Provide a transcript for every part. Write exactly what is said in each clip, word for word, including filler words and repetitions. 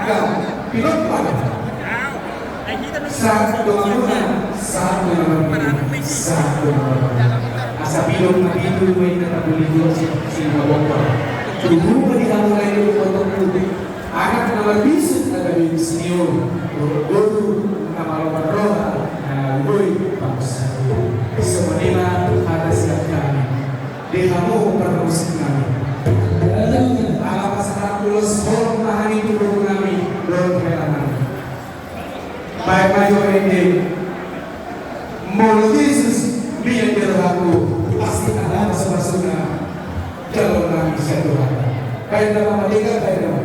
Pilot pada. Sahat donganmuna, sahat donganmuna, sahat donganmuna. Asa pilot na pitu ma inna tabuligon si, si Mabomba. Tubu ma di hamu na i, botoku. Anak na marbisuk na gabe senior. Boru na maloban roha na boi bangsa. Songon i ma hata sian hami. Di hamu parmusik nami. Ala pasahat ulos holong na hami tu boru nami, dohot hela nami. Baen ma jo ende. Molo Jesus mian di rohangku, pasti ala pasu-pasuna jalo nami sian Tuhan. Baen nama merdeka, baen nama.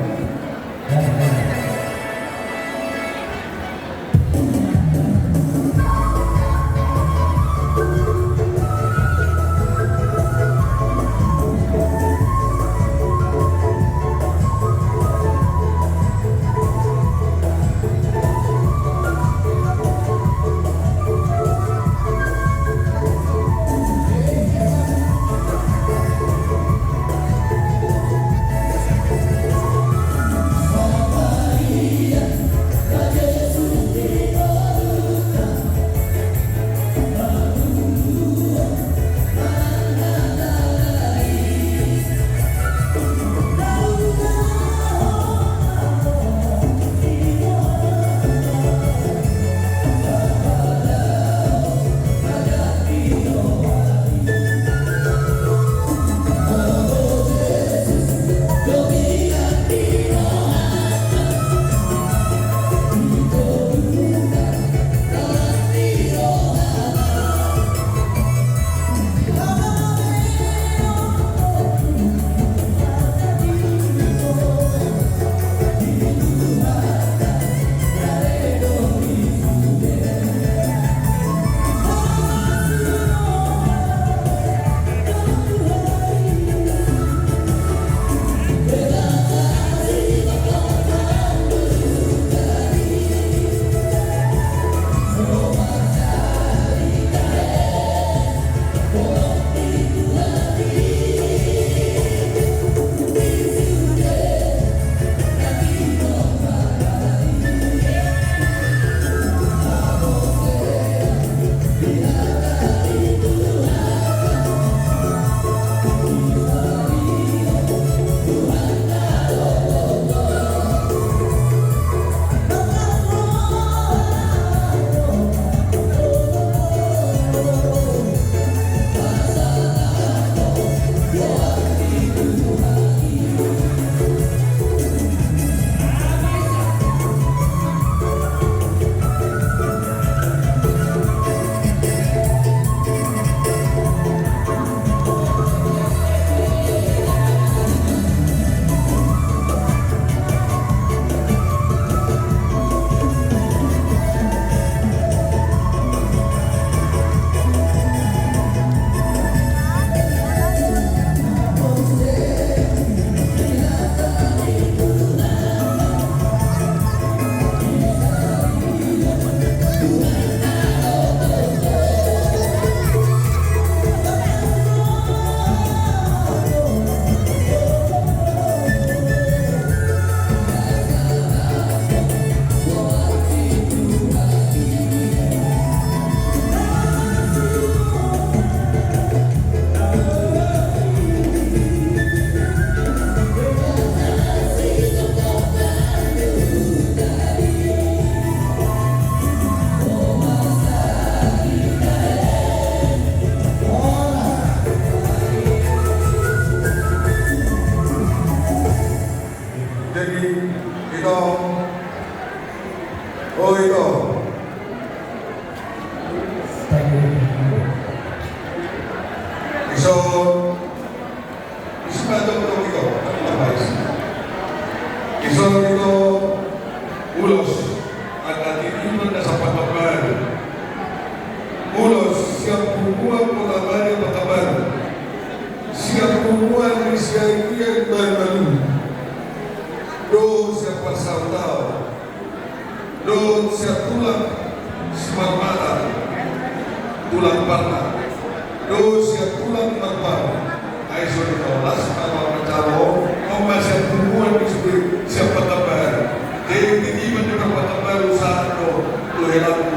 Jadi, ito, oh, ito. Ison, ison ma tong, tong ito. Ison ito ulos, angka tintin na sampang-sampang. Ulos sian punguan Kota Baru, Pekanbaru. Sian punguan ni Siagian Baru Malu. Dohot sian Parsahutaon. Dohot sian tulang Simarmata, tulang Parna. Dohot sian tulang Marpar. Ai so di taulas, apa macam on, on ma sian punguan ni sude, sian Pekanbaru. Te Lagu